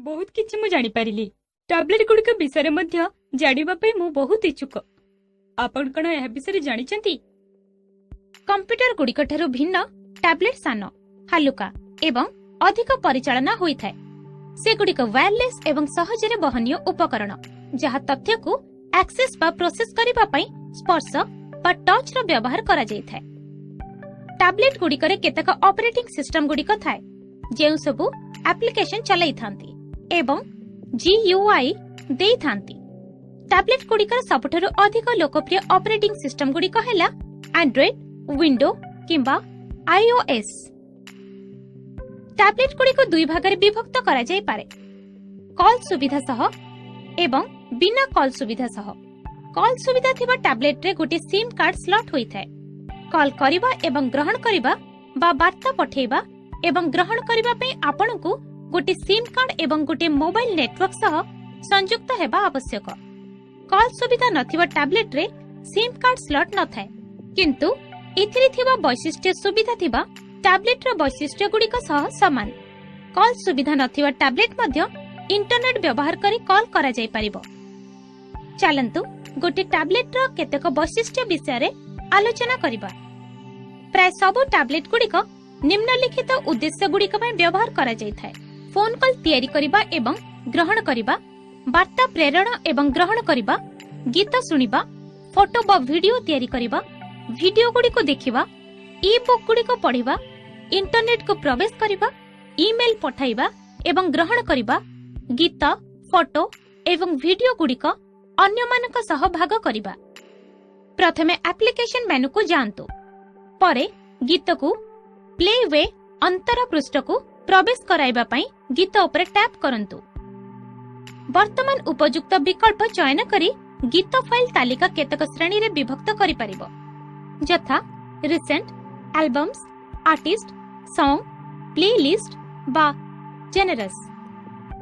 ବହୁତ କିଛି ମୁଁ ଜାଣିପାରିଲି। ଟାବ୍ଲେଟ୍ ଗୁଡ଼ିକ ବିଷୟରେ ମଧ୍ୟ ଜାଣିବା ପାଇଁ ମୁଁ ବହୁତ ଇଚ୍ଛୁକ। ଆପଣ କଣ ଏହା ବିଷୟରେ ଜାଣିଛନ୍ତି? କମ୍ପ୍ୟୁଟର ଗୁଡ଼ିକଠାରୁ ଭିନ୍ନ ଟାବ୍ଲେଟ୍ ସାନ, ହାଲୁକା ଏବଂ ଅଧିକ ପରିଚାଳନା ହୋଇଥାଏ। ସେଗୁଡ଼ିକ ୱାୟାରଲେସ୍ ଏବଂ ସହଜରେ ବହନୀୟ ଉପକରଣ, ଯାହା ତଥ୍ୟକୁ ଆକ୍ସେସ୍ ବା ପ୍ରୋସେସ୍ କରିବା ପାଇଁ ସ୍ପର୍ଶ ବା ଟଚ୍ର ବ୍ୟବହାର କରାଯାଇଥାଏ। ଟାବ୍ଲେଟ୍ ଗୁଡ଼ିକରେ କେତେକ ଅପରେଟିଂ ସିଷ୍ଟମ ଗୁଡ଼ିକ ଥାଏ, ଯେଉଁ ସବୁ ଆପ୍ଲିକେସନ ଚଲାଇଥାନ୍ତି ଏବଂ ଜିୟୁଆଇ ଦେଇଥାନ୍ତି। ଟାବ୍ଲେଟ୍ ଗୁଡ଼ିକର ସବୁଠାରୁ ଅଧିକ ଲୋକପ୍ରିୟ ଅପରେଟିଂ ସିଷ୍ଟମ ଗୁଡ଼ିକ ହେଲା ଆଣ୍ଡ୍ରଏଡ୍, ୱିଣ୍ଡୋ କିମ୍ବା ଆଇଓଏସ୍। ଟାବ୍ଲେଟ୍ ଗୁଡ଼ିକୁ ଦୁଇ ଭାଗରେ ବିଭକ୍ତ କରାଯାଇପାରେ: କଲ୍ ସୁବିଧା ସହ ଏବଂ ବିନା କଲ୍ ସୁବିଧା ସହ। କଲ୍ ସୁବିଧା ଥିବା ଟାବ୍ଲେଟ୍ରେ ଗୋଟିଏ ସିମ୍ କାର୍ଡ ସ୍ଲଟ୍ ହୋଇଥାଏ। କଲ୍ କରିବା ଏବଂ ଗ୍ରହଣ କରିବା ବା ବାର୍ତ୍ତା ପଠେଇବା ଏବଂ ଗ୍ରହଣ କରିବା ପାଇଁ ଆପଣଙ୍କୁ ଗୋଟିଏ ସିମ୍ କାର୍ଡ ଏବଂ ଗୋଟିଏ ମୋବାଇଲ ନେଟୱାର୍କ ସହ ସଂଯୁକ୍ତ ହେବା ଆବଶ୍ୟକ। କଲ୍ ସୁବିଧା ନଥିବା ଟାବ୍ଲେଟ୍ରେ ସିମ୍ କାର୍ଡ ସ୍ଲଟ୍ ନଥାଏ, କିନ୍ତୁ ଏଥିରେ ଥିବା ବୈଶିଷ୍ଟ୍ୟ ସୁବିଧା ଥିବା ଟାବ୍ଲେଟ୍ର ବୈଶିଷ୍ଟ୍ୟଗୁଡ଼ିକ ସହ ସମାନ। କଲ୍ ସୁବିଧା ନଥିବା ଟାବ୍ଲେଟ୍ ମଧ୍ୟ ଇଣ୍ଟରନେଟ୍ ବ୍ୟବହାର କରି କଲ୍ କରାଯାଇପାରିବ। ଚାଲନ୍ତୁ ଗୋଟିଏ ଟାବ୍ଲେଟ୍ର କେତେକ ବୈଶିଷ୍ଟ୍ୟ ବିଷୟରେ ଆଲୋଚନା କରିବା। ପ୍ରାୟ ସବୁ ଟାବ୍ଲେଟ୍ ଗୁଡ଼ିକ ନିମ୍ନଲିଖିତ ଉଦ୍ଦେଶ୍ୟଗୁଡ଼ିକ ପାଇଁ ବ୍ୟବହାର କରାଯାଇଥାଏ: ଫୋନ୍ କଲ୍ ତିଆରି କରିବା ଏବଂ ଗ୍ରହଣ କରିବା, ବାର୍ତ୍ତା ପ୍ରେରଣ ଏବଂ ଗ୍ରହଣ କରିବା, ଗୀତ ଶୁଣିବା, ଫଟୋ ବା ଭିଡିଓ ତିଆରି କରିବା, ଭିଡିଓଗୁଡ଼ିକୁ ଦେଖିବା, ଇ ବୁକ୍ ଗୁଡ଼ିକ ପଢ଼ିବା, ଇଣ୍ଟରନେଟକୁ ପ୍ରବେଶ କରିବା, ଇମେଲ ପଠାଇବା ଏବଂ ଗ୍ରହଣ କରିବା, ଗୀତ, ଫଟୋ ଏବଂ ଭିଡିଓ ଗୁଡ଼ିକ ଅନ୍ୟମାନଙ୍କ ସହ ଭାଗ କରିବା। ପ୍ରଥମେ ଆପ୍ଲିକେସନ ମେନୁକୁ ଯାଆନ୍ତୁ। ପରେ ଗୀତକୁ ପ୍ଲେ we ଅନ୍ତର ପୃଷ୍ଠକୁ ପ୍ରବେଶ କରାଇବା ପାଇଁ ଗୀତ ଉପରେ ଟ୍ୟାପ୍ କରନ୍ତୁ। ବର୍ତ୍ତମାନ ଉପଯୁକ୍ତ ବିକଳ୍ପ ଚୟନ କରି ଗୀତ ଫାଇଲ ତାଲିକା କେତେକ ଶ୍ରେଣୀରେ ବିଭକ୍ତ କରିପାରିବ, ଯଥା ରିସେଣ୍ଟ, ଆଲବମ୍ସ, ଆର୍ଟିଷ୍ଟ, ସଙ୍ଗ, ପ୍ଲେ ଲିଷ୍ଟ ବା ଜେନେରସ୍।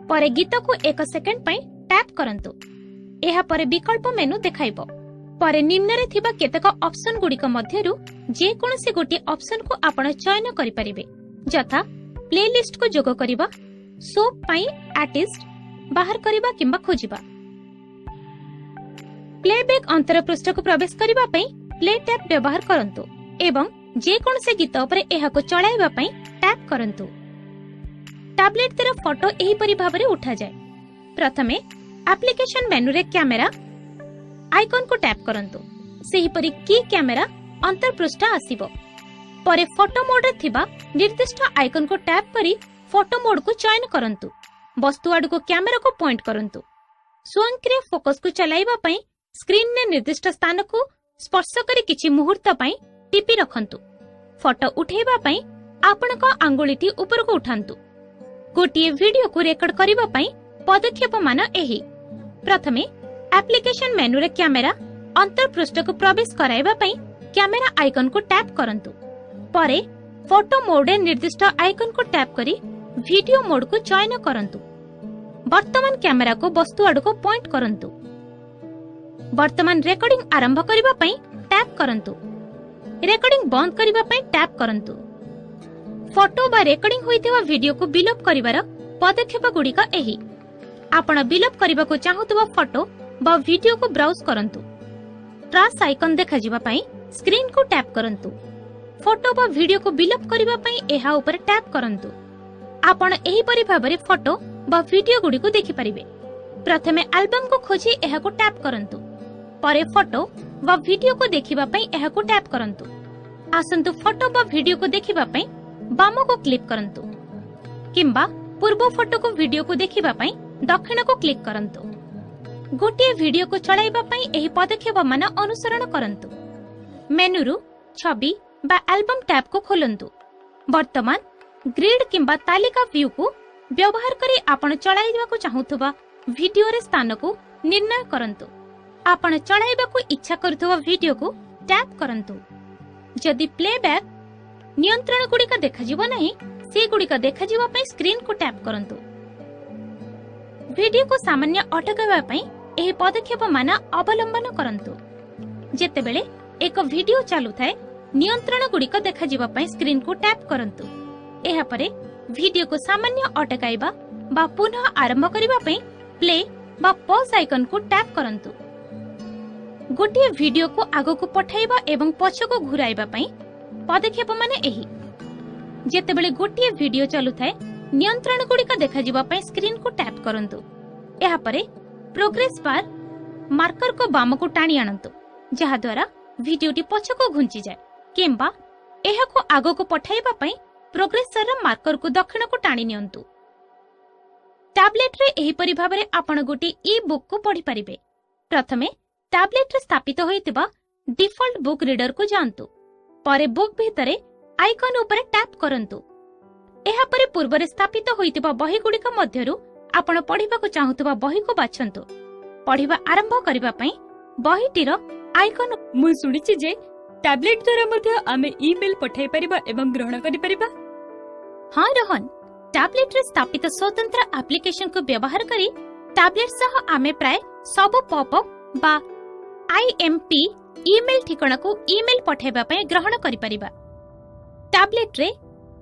ପରେ ଗୀତକୁ ଏକ ସେକେଣ୍ଡ ପାଇଁ ଟ୍ୟାପ୍ କରନ୍ତୁ। ଏହାପରେ ବିକଳ୍ପ ମେନୁ ଦେଖାଇବ। ପରେ ନିମ୍ନରେ ଥିବା କେତେକ ଅପସନ ଗୁଡ଼ିକ ମଧ୍ୟରୁ ଯେକୌଣସି ଗୋଟିଏ ଅପସନକୁ ଆପଣ ଚୟନ କରିପାରିବେ, ଯଥା ପ୍ଲେ ଲିଷ୍ଟକୁ ଯୋଗ କରିବା, ସୋପ୍ ପାଇଁ ଆର୍ଟିଷ୍ଟ ବାହାର କରିବା କିମ୍ବା ଖୋଜିବା। ପ୍ଲେବ୍ୟାକ୍ ଅନ୍ତର ପୃଷ୍ଠକୁ ପ୍ରବେଶ କରିବା ପାଇଁ ପ୍ଲେ ଟ୍ୟାପ୍ ବ୍ୟବହାର କରନ୍ତୁ ଏବଂ ଯେକୌଣସି ଗୀତ ଉପରେ ଏହାକୁ ଚଳାଇବା ପାଇଁ ଟ୍ୟାପ୍ କରନ୍ତୁ। ଟାବ୍ଲେଟ୍ ଦ୍ୱାରା ଫଟୋ ଏହିପରି ଭାବରେ ଉଠାଯାଏ। ପ୍ରଥମେ ଆପ୍ଲିକେସନ ମେନୁରେ କ୍ୟାମେରା ଆଇକନକୁ ଟ୍ୟାପ୍ କରନ୍ତୁ। ସେହିପରି କି କ୍ୟାମେରା ଅନ୍ତର୍ପୃଷ୍ଠ ଆସିବ। ପରେ ଫଟୋ ମୋଡରେ ଥିବା ନିର୍ଦ୍ଦିଷ୍ଟ ଆଇକନକୁ ଟ୍ୟାପ୍ କରି ଫଟୋ ମୋଡକୁ ଚୟନ କରନ୍ତୁ। ବସ୍ତୁ ଆଡ଼କୁ କ୍ୟାମେରାକୁ ପଏଣ୍ଟ କରନ୍ତୁ। ସ୍ୱୟଂକ୍ରିୟ ଫୋକସକୁ ଚଲାଇବା ପାଇଁ ସ୍କ୍ରିନରେ ନିର୍ଦ୍ଦିଷ୍ଟ ସ୍ଥାନକୁ ସ୍ପର୍ଶ କରି କିଛି ମୁହୂର୍ତ୍ତ ପାଇଁ ଟିପି ରଖନ୍ତୁ। ଫଟୋ ଉଠାଇବା ପାଇଁ ଆପଣଙ୍କ ଆଙ୍ଗୁଳିଟି ଉପରକୁ ଉଠାନ୍ତୁ। ଗୋଟିଏ ଭିଡିଓକୁ ରେକର୍ଡ କରିବା ପାଇଁ ପଦକ୍ଷେପମାନ ଏହି: ପ୍ରଥମେ ଆପ୍ଲିକେସନ ମେନୁରେ କ୍ୟାମେରା ଅନ୍ତର୍ପୃଷ୍ଠକୁ ପ୍ରବେଶ କରାଇବା ପାଇଁ କ୍ୟାମେରା ଆଇକନକୁ ଟ୍ୟାପ୍ କରନ୍ତୁ। ପରେ ଫଟୋ ମୋଡରେ ନିର୍ଦ୍ଦିଷ୍ଟ ଆଇକନକୁ ଟ୍ୟାପ୍ କରି ଭିଡିଓ ମୋଡକୁ ଚୟନ କରନ୍ତୁ। ବର୍ତ୍ତମାନ କ୍ୟାମେରାକୁ ବସ୍ତୁ ଆଡ଼କୁ ପଏଣ୍ଟ କରନ୍ତୁ। ବର୍ତ୍ତମାନ ରେକର୍ଡିଂ ଆରମ୍ଭ କରିବା ପାଇଁ ଟ୍ୟାପ୍ କରନ୍ତୁ। ରେକର୍ଡିଂ ବନ୍ଦ କରିବା ପାଇଁ ଟ୍ୟାପ୍ କରନ୍ତୁ। ଫଟୋ ବା ରେକର୍ଡିଂ ହୋଇଥିବା ଭିଡିଓକୁ ବିଲୋପ କରିବାର ପଦକ୍ଷେପ ଗୁଡ଼ିକ ଏହି: ଆପଣ ବିଲୋପ କରିବାକୁ ଚାହୁଁଥିବା ଫଟୋ ବା ଭିଡିଓକୁ ବ୍ରାଉଜ କରନ୍ତୁ। ଟ୍ରାସ୍ ଆଇକନ୍ ଦେଖାଯିବା ପାଇଁ ସ୍କ୍ରିନକୁ ଟ୍ୟାପ୍ କରନ୍ତୁ। ଫଟୋ ବା ଭିଡିଓକୁ ବିଲୋପ କରିବା ପାଇଁ ଏହା ଉପରେ ଟ୍ୟାପ୍ କରନ୍ତୁ। ଆପଣ ଏହିପରି ଭାବରେ ଫଟୋ ବା ଭିଡିଓ ଗୁଡ଼ିକୁ ଦେଖିପାରିବେ। ପ୍ରଥମେ ଆଲବମକୁ ଖୋଜି ଏହାକୁ ଟ୍ୟାପ୍ କରନ୍ତୁ। ପରେ ଫଟୋ ବା ଭିଡିଓକୁ ଦେଖିବା ପାଇଁ ଏହାକୁ ଟ୍ୟାପ୍ କରନ୍ତୁ। ଆସନ୍ତୁ ଫଟୋ ବା ଭିଡିଓକୁ ଦେଖିବା ପାଇଁ ବାମକୁ କ୍ଲିକ୍ କରନ୍ତୁ କିମ୍ବା ପୂର୍ବ ଫଟୋକୁ ଭିଡିଓକୁ ଦେଖିବା ପାଇଁ ଦକ୍ଷିଣକୁ କ୍ଲିକ୍ କରନ୍ତୁ। ଗୋଟିଏ ଭିଡିଓକୁ ଚଳାଇବା ପାଇଁ ଏହି ପଦକ୍ଷେପମାନ ଅନୁସରଣ କରନ୍ତୁ। ମେନୁରୁ ଛବି ବା ଆଲବମ୍ ଟ୍ୟାବକୁ ଖୋଲନ୍ତୁ। ବର୍ତ୍ତମାନ ଗ୍ରିଡ୍ କିମ୍ବା ତାଲିକା ଭ୍ୟୁକୁ ବ୍ୟବହାର କରି ଆପଣ ଚଳାଇବାକୁ ଚାହୁଁଥିବା ଭିଡିଓରେ ସ୍ଥାନକୁ ନିର୍ଣ୍ଣୟ କରନ୍ତୁ। ଆପଣ ଚଳାଇବାକୁ ଇଚ୍ଛା କରୁଥିବା ଭିଡିଓକୁ ଟ୍ୟାପ୍ କରନ୍ତୁ। ଯଦି ପ୍ଲେବ୍ୟାକ୍ ନିୟନ୍ତ୍ରଣଗୁଡ଼ିକ ଦେଖାଯିବ ନାହିଁ, ସେଗୁଡ଼ିକ ଦେଖାଯିବା ପାଇଁ ସ୍କ୍ରିନକୁ ଟ୍ୟାପ୍ କରନ୍ତୁ। ଭିଡିଓକୁ ସାମାନ୍ୟ ଅଟକାଇବା ପାଇଁ ଏହି ପଦକ୍ଷେପମାନ ଅବଲମ୍ବନ କରନ୍ତୁ। ଯେତେବେଳେ ଏକ ଭିଡିଓ ଚାଲୁଥାଏ, ନିୟନ୍ତ୍ରଣଗୁଡ଼ିକ ଦେଖାଯିବା ପାଇଁ ସ୍କ୍ରିନକୁ ଟ୍ୟାପ୍ କରନ୍ତୁ। ଏହାପରେ ଭିଡିଓକୁ ସାମାନ୍ୟ ଅଟକାଇବା ବା ପୁନଃ ଆରମ୍ଭ କରିବା ପାଇଁ ପ୍ଲେ ବା ପଜ୍ ଆଇକନ୍କୁ ଟ୍ୟାପ୍ କରନ୍ତୁ। ଗୋଟିଏ ଭିଡିଓକୁ ଆଗକୁ ପଠାଇବା ଏବଂ ପଛକୁ ଘୁରାଇବା ପାଇଁ ପଦକ୍ଷେପମାନେ ଏହି। ଯେତେବେଳେ ଗୋଟିଏ ଭିଡିଓ ଚାଲୁଥାଏ, ନିୟନ୍ତ୍ରଣଗୁଡ଼ିକ ଦେଖାଯିବା ପାଇଁ ସ୍କ୍ରିନ୍କୁ ଟ୍ୟାପ୍ କରନ୍ତୁ। ଏହାପରେ ପ୍ରୋଗ୍ରେସ ବାର ମାର୍କରକୁ ବାମକୁ ଟାଣି ଆଣନ୍ତୁ, ଯାହାଦ୍ୱାରା ଭିଡିଓଟି ପଛକୁ ଘୁଞ୍ଚିଯାଏ, କିମ୍ବା ଏହାକୁ ଆଗକୁ ପଠାଇବା ପାଇଁ ପ୍ରୋଗ୍ରେସର ମାର୍କରକୁ ଦକ୍ଷିଣକୁ ଟାଣି ନିଅନ୍ତୁ। ଟ୍ୟାବ୍ଲେଟରେ ଏହିପରି ଭାବରେ ଆପଣ ଗୋଟିଏ ଇ ବୁକ୍କୁ ପଢ଼ିପାରିବେ। ପ୍ରଥମେ ଟ୍ୟାବ୍ଲେଟରେ ସ୍ଥାପିତ ହୋଇଥିବା ଡିଫଲ୍ଟ ବୁକ୍ ରିଡରକୁ ଯାଆନ୍ତୁ। ପରେ ବୁକ୍ ଭିତରେ ଆଇକନ୍ ଉପରେ ଟ୍ୟାପ୍ କରନ୍ତୁ। ଏହାପରେ ପୂର୍ବରେ ସ୍ଥାପିତ ହୋଇଥିବା ବହିଗୁଡ଼ିକ ମଧ୍ୟରୁ ଆପଣ ପଢ଼ିବାକୁ ଚାହୁଁଥିବା ବହିକୁ ବାଛନ୍ତୁ। ପଢ଼ିବା ଆରମ୍ଭ କରିବା ପାଇଁ ବହିଟିର ଆଇକନ୍ ମୁଁ ଶୁଣିଛି ଯେ ଟ୍ୟାବ୍ଲେଟ୍ ଦ୍ୱାରା ମଧ୍ୟ ଆମେ ଇମେଲ୍ ପଠାଇ ପାରିବା ଏବଂ ଗ୍ରହଣ କରିପାରିବା। ହଁ ରୋହନ, ଟ୍ୟାବ୍ଲେଟରେ ସ୍ଥାପିତ ସ୍ୱତନ୍ତ୍ର ଆପ୍ଲିକେସନକୁ ବ୍ୟବହାର କରି ଟ୍ୟାବ୍ଲେଟ ସହ ଆମେ ପ୍ରାୟ ସବୁ ପପ୍ ବା ଆଇଏମ୍ପି ଇମେଲ୍ ଠିକଣାକୁ ଇମେଲ୍ ପଠାଇବା ପାଇଁ ଗ୍ରହଣ କରିପାରିବା। ଟ୍ୟାବ୍ଲେଟରେ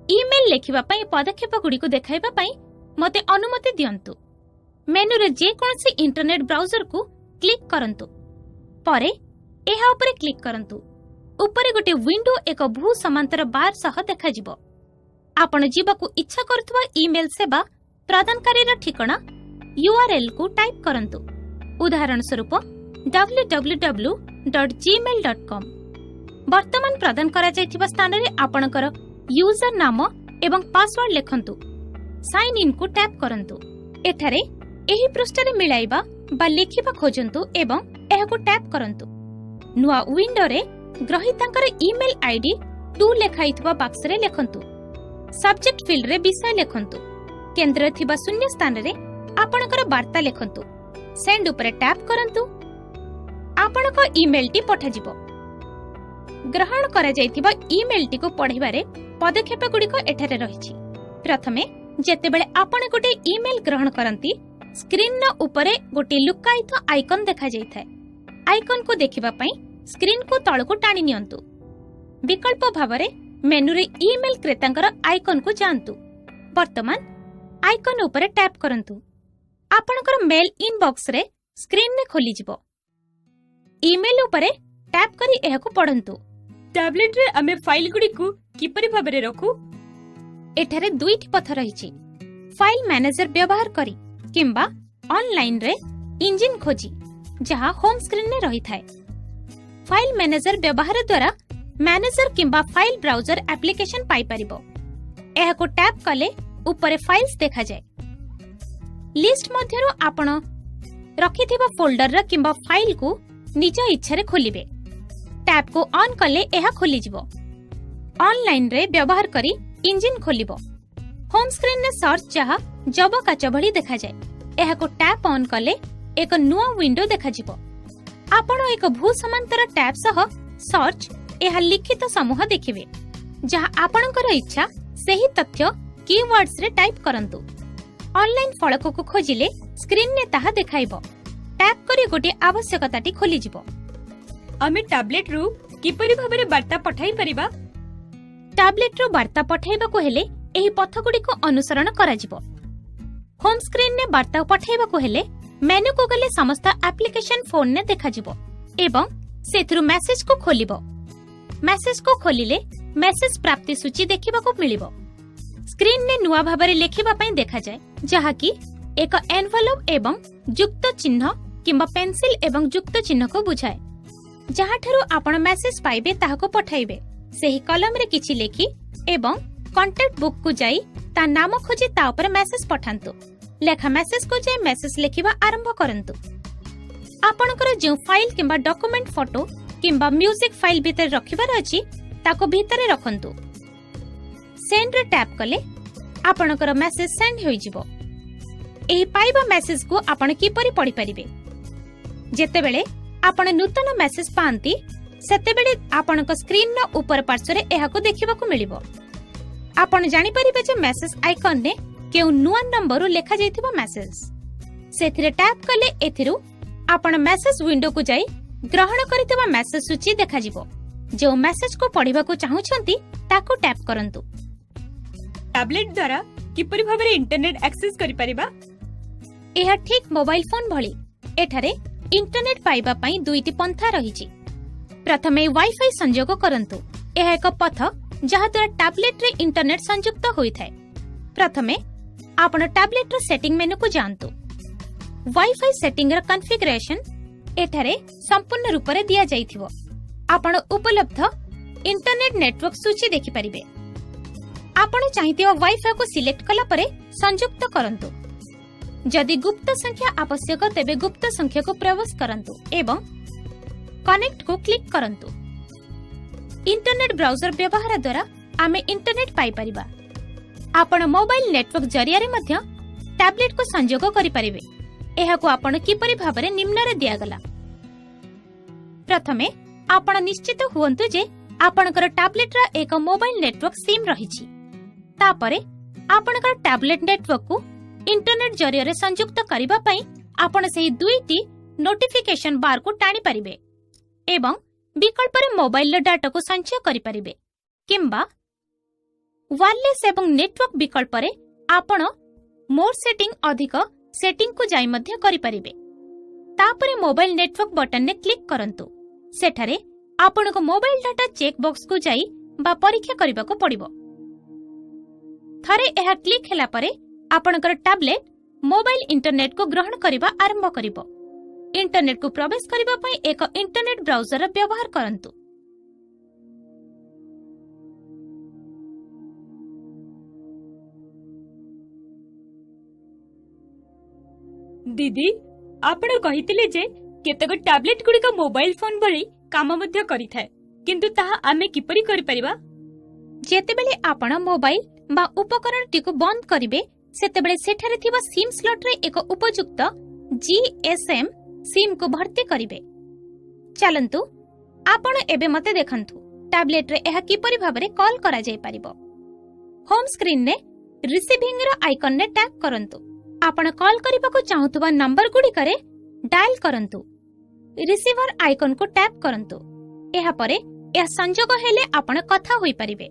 ଇମେଲ୍ ଲେଖିବା ପାଇଁ ପଦକ୍ଷେପଗୁଡ଼ିକୁ ଦେଖାଇବା ପାଇଁ ମୋତେ ଅନୁମତି ଦିଅନ୍ତୁ। ମେନୁରେ ଯେକୌଣସି ଇଣ୍ଟରନେଟ୍ ବ୍ରାଉଜରକୁ କ୍ଲିକ୍ କରନ୍ତୁ। ପରେ ଏହା ଉପରେ କ୍ଲିକ୍ କରନ୍ତୁ। ଉପରେ ଗୋଟିଏ ୱିଣ୍ଡୋ ଏକ ଭୂ ସମାନ୍ତର ବାର ସହ ଦେଖାଯିବ। ଆପଣ ଯିବାକୁ ଇଚ୍ଛା କରୁଥିବା ଇମେଲ୍ ସେବା ପ୍ରଦାନକାରୀର ଠିକଣା ୟୁଆରଏଲ୍ କୁ ଟାଇପ୍ କରନ୍ତୁ। ଉଦାହରଣ ସ୍ୱରୂପ, www.gmail.com। ବର୍ତ୍ତମାନ ପ୍ରଦାନ କରାଯାଇଥିବା ସ୍ଥାନରେ ଆପଣଙ୍କର ୟୁଜର ନାମ ଏବଂ ପାସୱାର୍ଡ ଲେଖନ୍ତୁ। ସାଇନ୍ ଇନ୍କୁ ଟ୍ୟାପ୍ କରନ୍ତୁ। ଏଠାରେ ଏହି ପୃଷ୍ଠାରେ ମିଳାଇବା ବା ଲେଖିବା ଖୋଜନ୍ତୁ ଏବଂ ଏହାକୁ ଟ୍ୟାପ୍ କରନ୍ତୁ। ନୂଆ ୱିଣ୍ଡୋରେ ଗ୍ରହୀତାଙ୍କର ଇମେଲ୍ ଆଇଡି ଟୁ ଲେଖାଇଥିବା ବାକ୍ସରେ ଲେଖନ୍ତୁ। ସବଜେକ୍ଟ ଫିଲ୍ଡରେ ବିଷୟ ଲେଖନ୍ତୁ। କେନ୍ଦ୍ରରେ ଥିବା ଶୂନ୍ୟ ସ୍ଥାନରେ ଆପଣଙ୍କର ବାର୍ତ୍ତା ଲେଖନ୍ତୁ। ସେଣ୍ଡ ଉପରେ ଟ୍ୟାପ୍ କରନ୍ତୁ। ଆପଣଙ୍କ ଇମେଲଟି ପଠାଯିବ। ଗ୍ରହଣ କରାଯାଇଥିବା ଇମେଲଟିକୁ ପଢ଼ିବାରେ ପଦକ୍ଷେପଗୁଡ଼ିକ ଏଠାରେ ରହିଛି। ପ୍ରଥମେ, ଯେତେବେଳେ ଆପଣ ଗୋଟିଏ ଇମେଲ ଗ୍ରହଣ କରନ୍ତି, ସ୍କ୍ରିନ୍ର ଉପରେ ଗୋଟିଏ ଲୁକ୍କାୟିତ ଆଇକନ୍ ଦେଖାଯାଇଥାଏ। ଆଇକନ୍କୁ ଦେଖିବା ପାଇଁ ସ୍କ୍ରିନ୍କୁ ତଳକୁ ଟାଣି ନିଅନ୍ତୁ। ବିକଳ୍ପ ଭାବରେ ମେନୁରେ ଇମେଲ କ୍ରେତାଙ୍କର ଆଇକନ୍କୁ ଯାଆନ୍ତୁ। ବର୍ତ୍ତମାନ ଆଇକନ୍ ଉପରେ ଟ୍ୟାପ୍ କରନ୍ତୁ। ଆପଣଙ୍କର ମେଲ୍ ଇନବକ୍ସରେ ସ୍କ୍ରିନ୍ରେ ଖୋଲିଯିବ। ଇମେଲ ଉପରେ ଟ୍ୟାପ୍ କରି ଏହାକୁ ପଢ଼ନ୍ତୁ। ଟ୍ୟାବ୍ଲେଟରେ ଆମେ ଫାଇଲଗୁଡ଼ିକୁ କିପରି ଭାବରେ ରଖୁ? ଏଠାରେ ଦୁଇଟି ପଥ ରହିଛି: ଫାଇଲ ମ୍ୟାନେଜର ବ୍ୟବହାର କରି କିମ୍ବା ଅନଲାଇନରେ ଇଞ୍ଜିନ୍ ଖୋଜି, ଯାହା ହୋମ୍ ସ୍କ୍ରିନରେ ରହିଥାଏ। ଫାଇଲ ମ୍ୟାନେଜର ବ୍ୟବହାର ଦ୍ୱାରା ମ୍ୟାନେଜର କିମ୍ବା ଫାଇଲ ବ୍ରାଉଜର ଆପ୍ଲିକେସନ ପାଇପାରିବ। ଏହାକୁ ଟ୍ୟାପ୍ କଲେ ଉପରେ ଫାଇଲ୍ସ ଦେଖାଯାଏ। ଲିଷ୍ଟ ମଧ୍ୟରୁ ଆପଣ ରଖିଥିବା ଫୋଲ୍ଡର କିମ୍ବା ଫାଇଲକୁ ନିଜ ଇଚ୍ଛାରେ ଖୋଲିବେ। ଟ୍ୟାବ୍କୁ ଅନ୍ କଲେ ଏହା ଖୋଲିଯିବ। ଅନଲାଇନରେ ବ୍ୟବହାର କରି ଇଞ୍ଜିନ୍ ଖୋଲିବ। ହୋମ୍ ସ୍କ୍ରିନରେ ସର୍ଚ୍ଚ, ଯାହା ଯବ କାଚ ଭଳି ଦେଖାଯାଏ, ଏହାକୁ ଟ୍ୟାପ୍ ଅନ୍ କଲେ ଏକ ନୂଆ ୱିଣ୍ଡୋ ଦେଖାଯିବ। ଆପଣ ଏକ ଭୂ ସମାନ୍ତର ଟ୍ୟାବ୍ ସହ ସର୍ଚ୍ଚ ଏହା ଲିଖିତ ସମୂହ ଦେଖିବେ। ଯାହା ଆପଣଙ୍କର ଇଚ୍ଛା, ସେହି ତଥ୍ୟ କିୱାର୍ଡସରେ ଟାଇପ୍ କରନ୍ତୁ। ଅନଲାଇନ୍ ଫଳକକୁ ଖୋଜିଲେ ସ୍କ୍ରିନରେ ତାହା ଦେଖାଇବ। ଟ୍ୟାପ୍ କରି ଗୋଟିଏ ଆବଶ୍ୟକତାଟି ଖୋଲିଯିବ। ଆମେ ଟ୍ୟାବ୍ଲେଟରୁ କିପରି ଭାବରେ ବାର୍ତ୍ତା ପଠାଇ ପାରିବା? ଟ୍ୟାବ୍ଲେଟରୁ ବାର୍ତ୍ତା ପଠାଇବାକୁ ହେଲେ ଏହି ପଥଗୁଡ଼ିକୁ ଅନୁସରଣ କରାଯିବ। ହୋମ୍ ସ୍କ୍ରିନରେ ବାର୍ତ୍ତା ପଠାଇବାକୁ ହେଲେ ମେନୁକୁ ଗଲେ ସମସ୍ତ ଆପ୍ଲିକେସନ ଫୋନରେ ଦେଖାଯିବ ଏବଂ ସେଥିରୁ ମେସେଜକୁ ଖୋଲିବ। ମେସେଜକୁ ଖୋଲିଲେ ମେସେଜ ପ୍ରାପ୍ତି ସୂଚୀ ଦେଖିବାକୁ ମିଳିବ। ସ୍କ୍ରିନରେ ନୂଆ ଭାବରେ ଲେଖିବା ପାଇଁ ଦେଖାଯାଏ, ଯାହାକି ଏକ ଏନଭଲପ ଏବଂ ଯୁକ୍ତ ଚିହ୍ନ କିମ୍ବା ପେନ୍ସିଲ ଏବଂ ଯୁକ୍ତ ଚିହ୍ନକୁ ବୁଝାଏ। ଯାହାଠାରୁ ଆପଣ ମେସେଜ ପାଇବେ, ତାହାକୁ ପଠାଇବେ। ସେହି କଲମରେ କିଛି ଲେଖି ଏବଂ କଣ୍ଟାକ୍ଟ ବୁକକୁ ଯାଇ ତା ନାମ ଖୋଜି ତା ଉପରେ ମେସେଜ ପଠାନ୍ତୁ। ଲେଖା ମେସେଜକୁ ଯାଇ ମେସେଜ ଲେଖିବା ଆରମ୍ଭ କରନ୍ତୁ। ଆପଣଙ୍କର ଯେଉଁ ଫାଇଲ କିମ୍ବା ଡକୁମେଣ୍ଟ, ଫଟୋ କିମ୍ବା ମ୍ୟୁଜିକ୍ ଫାଇଲ ଭିତରେ ରଖିବାର ଅଛି, ତାକୁ ଭିତରେ ରଖନ୍ତୁ। ସେଣ୍ଡରେ ଟ୍ୟାପ୍ କଲେ ଆପଣଙ୍କର ମେସେଜ ସେଣ୍ଡ ହୋଇଯିବ। ଏହି ପାଇବା ମେସେଜକୁ ଆପଣ କିପରି ପଢ଼ିପାରିବେ? ଯେତେବେଳେ ଆପଣ ନୂତନ ମେସେଜ ପାଆନ୍ତି, ସେତେବେଳେ ଆପଣଙ୍କ ସ୍କ୍ରିନ୍ର ଉପର ପାର୍ଶ୍ୱରେ ଏହାକୁ ଦେଖିବାକୁ ମିଳିବ। ଆପଣ ଜାଣିପାରିବେ ଯେ ମେସେଜ ଆଇକନରେ କେଉଁ ନୂଆ ନମ୍ବରରୁ ଲେଖାଯାଇଥିବା ମେସେଜ। ସେଥିରେ ଟ୍ୟାପ୍ କଲେ ଏଥିରୁ ଆପଣ ମେସେଜ ୱିଣ୍ଡୋକୁ ଯାଇ ଗ୍ରହଣ କରିଥିବା ମେସେଜ ସୂଚୀ ଦେଖାଯିବ। ଯେଉଁ ମେସେଜକୁ ପଢ଼ିବାକୁ ଚାହୁଁଛନ୍ତି, ତାକୁ ଟ୍ୟାପ୍ କରନ୍ତୁ। ଟ୍ୟାବ୍ଲେଟ୍ ଦ୍ୱାରା କିପରି ଭାବରେ ଇଣ୍ଟରନେଟ୍ ଆକ୍ସେସ୍ କରିପାରିବା? ଏହା ଠିକ୍ ମୋବାଇଲ ଫୋନ୍ ଭଳି। ଏଠାରେ ଇଣ୍ଟରନେଟ୍ ପାଇବା ପାଇଁ ଦୁଇଟି ପନ୍ଥା ରହିଛି। ପ୍ରଥମେ ୱାଇଫାଇ ସଂଯୋଗ କରନ୍ତୁ। ଏହା ଏକ ପଥ ଯାହାଦ୍ୱାରା ଟାବ୍ଲେଟ୍ରେ ଇଣ୍ଟରନେଟ୍ ସଂଯୁକ୍ତ ହୋଇଥାଏ। ପ୍ରଥମେ ଆପଣ ଟାବ୍ଲେଟ୍ର ସେଟିଂ ମେନୁକୁ ଯାଆନ୍ତୁ। ୱାଇଫାଇ ସେଟିଂର କନଫିଗରେସନ ଏଠାରେ ସମ୍ପୂର୍ଣ୍ଣ ରୂପରେ ଦିଆଯାଇଥିବ। ଆପଣ ଉପଲବ୍ଧ ଇଣ୍ଟରନେଟ୍ ନେଟୱାର୍କ ସୂଚୀ ଦେଖିପାରିବେ। ଆପଣ ଚାହିଁଥିବା ୱାଇଫାଇକୁ ସିଲେକ୍ଟ କଲା ପରେ ସଂଯୁକ୍ତ କରନ୍ତୁ। ଯଦି ଗୁପ୍ତ ସଂଖ୍ୟା ଆବଶ୍ୟକ, ତେବେ ଗୁପ୍ତ ସଂଖ୍ୟାକୁ ପ୍ରବେଶ କରନ୍ତୁ ଏବଂ କନେକ୍ଟକୁ କ୍ଲିକ୍ କରନ୍ତୁ। ଇଣ୍ଟରନେଟ୍ ବ୍ରାଉଜର ବ୍ୟବହାର ଦ୍ୱାରା ଆମେ ଇଣ୍ଟରନେଟ୍ ପାଇପାରିବା। ଆପଣ ମୋବାଇଲ ନେଟୱାର୍କ ଜରିଆରେ ମଧ୍ୟ ଟାବ୍ଲେଟକୁ ସଂଯୋଗ କରିପାରିବେ। ଏହାକୁ ଆପଣ କିପରି ଭାବରେ ନିମ୍ନରେ ଦିଆଗଲା। ପ୍ରଥମେ ଆପଣ ନିଶ୍ଚିତ ହୁଅନ୍ତୁ ଯେ ଆପଣଙ୍କର ଟାବ୍ଲେଟର ଏକ ମୋବାଇଲ ନେଟୱାର୍କ ସିମ୍ ରହିଛି। ତାପରେ ଆପଣଙ୍କର ଟାବ୍ଲେଟ୍ ନେଟୱାର୍କକୁ ଇଣ୍ଟରନେଟ୍ ଜରିଆରେ ସଂଯୁକ୍ତ କରିବା ପାଇଁ ଆପଣ ସେହି ଦୁଇଟି ନୋଟିଫିକେସନ ବାରକୁ ଟାଣିପାରିବେ ଏବଂ ବିକଳ୍ପରେ ମୋବାଇଲର ଡାଟାକୁ ସଞ୍ଚୟ କରିପାରିବେ, କିମ୍ବା ୱାୟରଲେସ୍ ଏବଂ ନେଟୱାର୍କ ବିକଳ୍ପରେ ଆପଣ ମୋର୍ ସେଟିଂ, ଅଧିକ ସେଟିଂକୁ ଯାଇ ମଧ୍ୟ କରିପାରିବେ। ତାପରେ ମୋବାଇଲ ନେଟୱାର୍କ ବଟନରେ କ୍ଲିକ୍ କରନ୍ତୁ। ସେଠାରେ ଆପଣଙ୍କୁ ମୋବାଇଲ ଡାଟା ଚେକ୍ ବକ୍ସକୁ ଯାଇ ବା ପରୀକ୍ଷା କରିବାକୁ ପଡ଼ିବ। ଥରେ ଏହା କ୍ଲିକ୍ ହେଲା ପରେ ଆପଣଙ୍କର ଟାବ୍ଲେଟ୍ ମୋବାଇଲ ଇଣ୍ଟରନେଟକୁ ଗ୍ରହଣ କରିବା ଆରମ୍ଭ କରିବ। ଇଣ୍ଟରନେଟକୁ ପ୍ରବେଶ କରିବା ପାଇଁ ଏକ ଇଣ୍ଟରନେଟ୍ ବ୍ରାଉଜର ବ୍ୟବହାର କରନ୍ତୁ। ଦିଦି, ଆପଣ କହିଥିଲେ ଯେ କେତେକ ଟାବ୍ଲେଟ୍ ଗୁଡ଼ିକ ମୋବାଇଲ ଫୋନ୍ ଭଳି କାମ ମଧ୍ୟ କରିଥାଏ, କିନ୍ତୁ ତାହା ଆମେ କିପରି କରିପାରିବା? ଯେତେବେଳେ ଆପଣ ମୋବାଇଲ ବା ଉପକରଣଟିକୁ ବନ୍ଦ କରିବେ, ସେତେବେଳେ ସେଠାରେ ଥିବା ସିମ୍ ସ୍ଲଟ୍ରେ ଏକ ଉପଯୁକ୍ତ ଜିଏସ୍ଏମ୍ ସିମ୍କୁ ଭର୍ତ୍ତି କରିବେ। ଚାଲନ୍ତୁ ଆପଣ ଏବେ ମୋତେ ଦେଖନ୍ତୁ ଟାବ୍ଲେଟ୍ରେ ଏହା କିପରି ଭାବରେ କଲ୍ କରାଯାଇପାରିବ। ହୋମ୍ ସ୍କ୍ରିନ୍ରେ ରିସିଭିଂର ଆଇକନ୍ରେ ଟ୍ୟାପ୍ କରନ୍ତୁ। ଆପଣ କଲ୍ କରିବାକୁ ଚାହୁଁଥିବା ନମ୍ବରଗୁଡ଼ିକରେ ଡାଏଲ୍ କରନ୍ତୁ। ରିସିଭର ଆଇକନ୍କୁ ଟ୍ୟାପ୍ କରନ୍ତୁ। ଏହାପରେ ଏହା ସଂଯୋଗ ହେଲେ ଆପଣ କଥା ହୋଇପାରିବେ।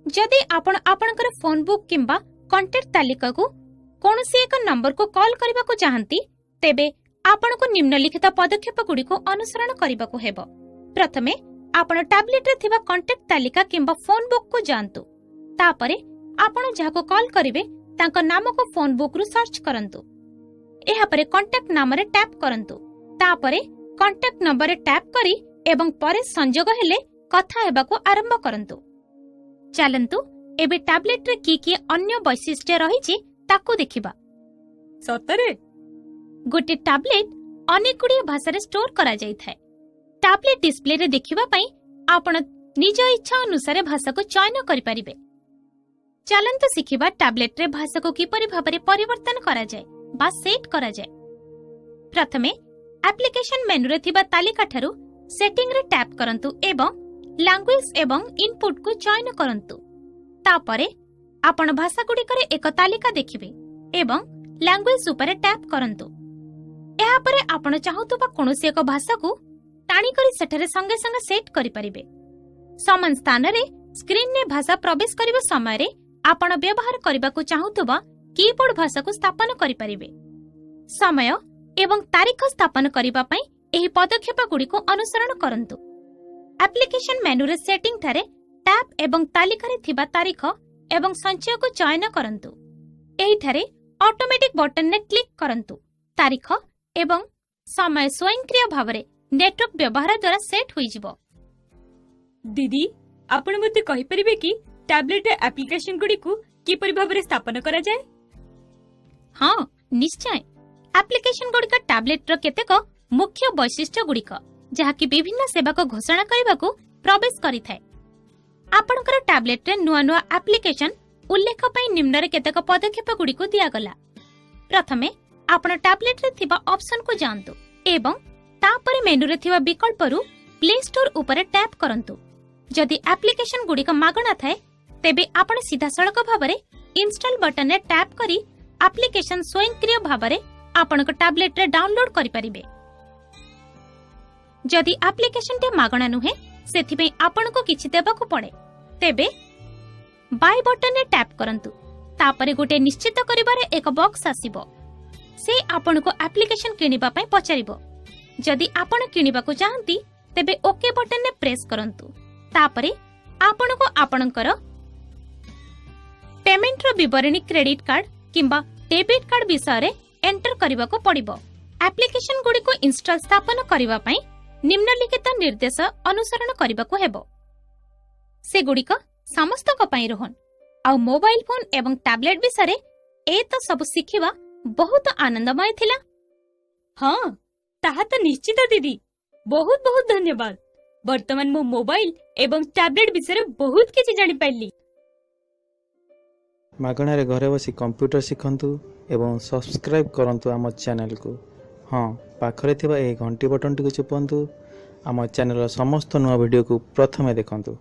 ଯଦି ଆପଣ ଆପଣଙ୍କର ଫୋନ୍ ବୁକ୍ କିମ୍ବା କଣ୍ଟାକ୍ଟ ତାଲିକାକୁ କୌଣସି ଏକ ନମ୍ବରକୁ କଲ୍ କରିବାକୁ ଚାହାନ୍ତି, ତେବେ ଆପଣଙ୍କୁ ନିମ୍ନଲିଖିତ ପଦକ୍ଷେପଗୁଡ଼ିକୁ ଅନୁସରଣ କରିବାକୁ ହେବ। ପ୍ରଥମେ ଆପଣ ଟାବ୍ଲେଟ୍ରେ ଥିବା କଣ୍ଟାକ୍ଟ ତାଲିକା କିମ୍ବା ଫୋନ୍ ବୁକ୍କୁ ଯାଆନ୍ତୁ। ତାପରେ ଆପଣ ଯାହାକୁ କଲ୍ କରିବେ ତାଙ୍କ ନାମକୁ ଫୋନ୍ ବୁକ୍ରୁ ସର୍ଚ୍ଚ କରନ୍ତୁ। ଏହାପରେ କଣ୍ଟାକ୍ଟ ନାମରେ ଟ୍ୟାପ୍ କରନ୍ତୁ। ତାପରେ କଣ୍ଟାକ୍ଟ ନମ୍ବରରେ ଟ୍ୟାପ୍ କରି ଏବଂ ପରେ ସଂଯୋଗ ହେଲେ କଥା ହେବାକୁ ଆରମ୍ଭ କରନ୍ତୁ। ଚାଲନ୍ତୁ ଏବେ ଟାବ୍ଲେଟ୍ରେ କି କି ଅନ୍ୟ ବୈଶିଷ୍ଟ୍ୟ ରହିଛି ତାକୁ ଦେଖିବା। ସତରେ? ଗୋଟିଏ ଟାବ୍ଲେଟ୍ ଅନେକ ଗୁଡ଼ିଏ ଭାଷାରେ ଷ୍ଟୋର କରାଯାଇଥାଏ। ଟାବ୍ଲେଟ୍ ଡିସପ୍ଲେରେ ଦେଖିବା ପାଇଁ ଆପଣ ନିଜ ଇଚ୍ଛା ଅନୁସାରେ ଭାଷାକୁ ଚୟନ କରିପାରିବେ। ଚାଲନ୍ତୁ ଶିଖିବା ଟାବ୍ଲେଟ୍ରେ ଭାଷାକୁ କିପରି ଭାବରେ ପରିବର୍ତ୍ତନ କରାଯାଏ ବା ସେଟ୍ କରାଯାଏ। ପ୍ରଥମେ ଆପ୍ଲିକେସନ ମେନୁରେ ଥିବା ତାଲିକାଠାରୁ ସେଟିଂରେ ଟ୍ୟାପ୍ କରନ୍ତୁ ଏବଂ ଲାଙ୍ଗୁଏଜ ଏବଂ ଇନପୁଟକୁ ଚୟନ କରନ୍ତୁ। ତାପରେ ଆପଣ ଭାଷାଗୁଡ଼ିକରେ ଏକ ତାଲିକା ଦେଖିବେ ଏବଂ ଲାଙ୍ଗୁଏଜ ଉପରେ ଟ୍ୟାପ୍ କରନ୍ତୁ। ଏହାପରେ ଆପଣ ଚାହୁଁଥିବା କୌଣସି ଏକ ଭାଷାକୁ ଟାଣିକରି ସେଠାରେ ସଙ୍ଗେ ସଙ୍ଗେ ସେଟ୍ କରିପାରିବେ। ସମାନ ସ୍ଥାନରେ ସ୍କ୍ରିନରେ ଭାଷା ପ୍ରବେଶ କରିବା ସମୟରେ ଆପଣ ବ୍ୟବହାର କରିବାକୁ ଚାହୁଁଥିବା କିବୋର୍ଡ ଭାଷାକୁ ସ୍ଥାପନ କରିପାରିବେ। ସମୟ ଏବଂ ତାରିଖ ସ୍ଥାପନ କରିବା ପାଇଁ ଏହି ପଦକ୍ଷେପଗୁଡ଼ିକୁ ଅନୁସରଣ କରନ୍ତୁ। ଆପ୍ଲିକେସନ ମେନୁରେ ସେଟିଂ ଠାରେ ଟ୍ୟାପ୍ ଏବଂ ତାଲିକାରେ ଥିବା ତାରିଖ ଏବଂ ସଞ୍ଚୟକୁ ଚୟନ କରନ୍ତୁ। ଏହିଠାରେ ଅଟୋମେଟିକ୍ ବଟନରେ କ୍ଲିକ୍ କରନ୍ତୁ। ତାରିଖ ଏବଂ ସମୟ ସ୍ୱୟଂକ୍ରିୟ ଭାବରେ ନେଟୱାର୍କ ବ୍ୟବହାର ଦ୍ୱାରା ସେଟ୍ ହୋଇଯିବ। ଦିଦି, ଆପଣ ମୋତେ କହିପାରିବେ କି ଟାବ୍ଲେଟ୍ରେ ଆପ୍ଲିକେସନ ଗୁଡ଼ିକୁ କିପରି ଭାବରେ ସ୍ଥାପନ କରାଯାଏ? ହଁ, ନିଶ୍ଚୟ। ଆପ୍ଲିକେସନ ଗୁଡ଼ିକ ଟାବ୍ଲେଟ୍ର କେତେକ ମୁଖ୍ୟ ବୈଶିଷ୍ଟ୍ୟ ଗୁଡ଼ିକ, ଯାହାକି ବିଭିନ୍ନ ସେବାକୁ ଘୋଷଣା କରିବାକୁ ପ୍ରବେଶ କରିଥାଏ। ଆପଣଙ୍କର ଟାବ୍ଲେଟ୍ରେ ନୂଆ ନୂଆ ଆପ୍ଲିକେସନ ଉଲ୍ଲେଖ ପାଇଁ ନିମ୍ନରେ କେତେକ ପଦକ୍ଷେପ ଗୁଡ଼ିକୁ ଦିଆଗଲା। ପ୍ରଥମେ ଆପଣ ଟାବ୍ଲେଟ୍ରେ ଥିବା ଅପସନକୁ ଯାଆନ୍ତୁ ଏବଂ ତାପରେ ମେନୁରେ ଥିବା ବିକଳ୍ପରୁ ପ୍ଲେ ଷ୍ଟୋର ଉପରେ ଟ୍ୟାପ୍ କରନ୍ତୁ। ଯଦି ଆପ୍ଲିକେସନ ଗୁଡ଼ିକ ମାଗଣା ଥାଏ, ତେବେ ଆପଣ ସିଧାସଳଖ ଭାବରେ ଇନଷ୍ଟଲ ବଟନରେ ଟ୍ୟାପ୍ କରି ଆପ୍ଲିକେସନ ସ୍ୱୟଂକ୍ରିୟ ଭାବରେ ଆପଣଙ୍କ ଟାବ୍ଲେଟ୍ରେ ଡାଉନଲୋଡ୍ କରିପାରିବେ। ଯଦି ଆପ୍ଲିକେସନଟି ମାଗଣା ନୁହେଁ, ସେଥିପାଇଁ ଆପଣଙ୍କୁ କିଛି ଦେବାକୁ ପଡେ, ତେବେ ବାଇ ବଟନରେ ଟ୍ୟାପ୍ କରନ୍ତୁ। ତାପରେ ଗୋଟିଏ ନିଶ୍ଚିତ କରିବାର ଏକ ବକ୍ସ ଆସିବ। ସେ ଆପଣଙ୍କୁ ଆପ୍ଲିକେସନ କିଣିବା ପାଇଁ ପଚାରିବ। ଯଦି ଆପଣ କିଣିବାକୁ ଚାହାନ୍ତି, ତେବେ ଓକେ ବଟନରେ ପ୍ରେସ୍ କରନ୍ତୁ। ତାପରେ ଆପଣଙ୍କୁ ଆପଣଙ୍କର ପେମେଣ୍ଟର ବିବରଣୀ, କ୍ରେଡିଟ୍ କାର୍ଡ କିମ୍ବା ଡେବିଟ୍ କାର୍ଡ ବିଷୟରେ ଏଣ୍ଟର କରିବାକୁ ପଡ଼ିବ। ଆପ୍ଲିକେସନ ଗୁଡ଼ିକୁ ଇନଷ୍ଟଲ ସ୍ଥାପନ କରିବା ପାଇଁ ନିମ୍ନଲିଖିତ ନିର୍ଦ୍ଦେଶ ଅନୁସରଣ କରିବାକୁ ହେବ। ସେଗୁଡ଼ିକ ସମସ୍ତଙ୍କ ପାଇଁ, ରୋହନ। ଆଉ ମୋବାଇଲ ଫୋନ୍ ଏବଂ ଟ୍ୟାବଲେଟ୍ ବିଷୟରେ ଏ ତ ସବୁ ଶିଖିବା ବହୁତ ଆନନ୍ଦମୟ ଥିଲା। ହଁ, ତାହା ତ ନିଶ୍ଚିତ ଦିଦି। ବହୁତ ବହୁତ ଧନ୍ୟବାଦ। ବର୍ତ୍ତମାନ ମୁଁ ମୋବାଇଲ ଏବଂ ଟ୍ୟାବଲେଟ୍ ବିଷୟରେ ବହୁତ କିଛି ଜାଣିପାରିଲି। ମାଗଣାରେ ଘରେ ବସି କମ୍ପ୍ୟୁଟର ଶିଖନ୍ତୁ ଏବଂ ସବସ୍କ୍ରାଇବ୍ କରନ୍ତୁ ଆମ ଚ୍ୟାନେଲକୁ। ହଁ, ପାଖରେ ଥିବା ଏହି ଘଣ୍ଟି ବଟନଟିକୁ ଚିପନ୍ତୁ। ଆମ ଚ୍ୟାନେଲର ସମସ୍ତ ନୂଆ ଭିଡ଼ିଓକୁ ପ୍ରଥମେ ଦେଖନ୍ତୁ।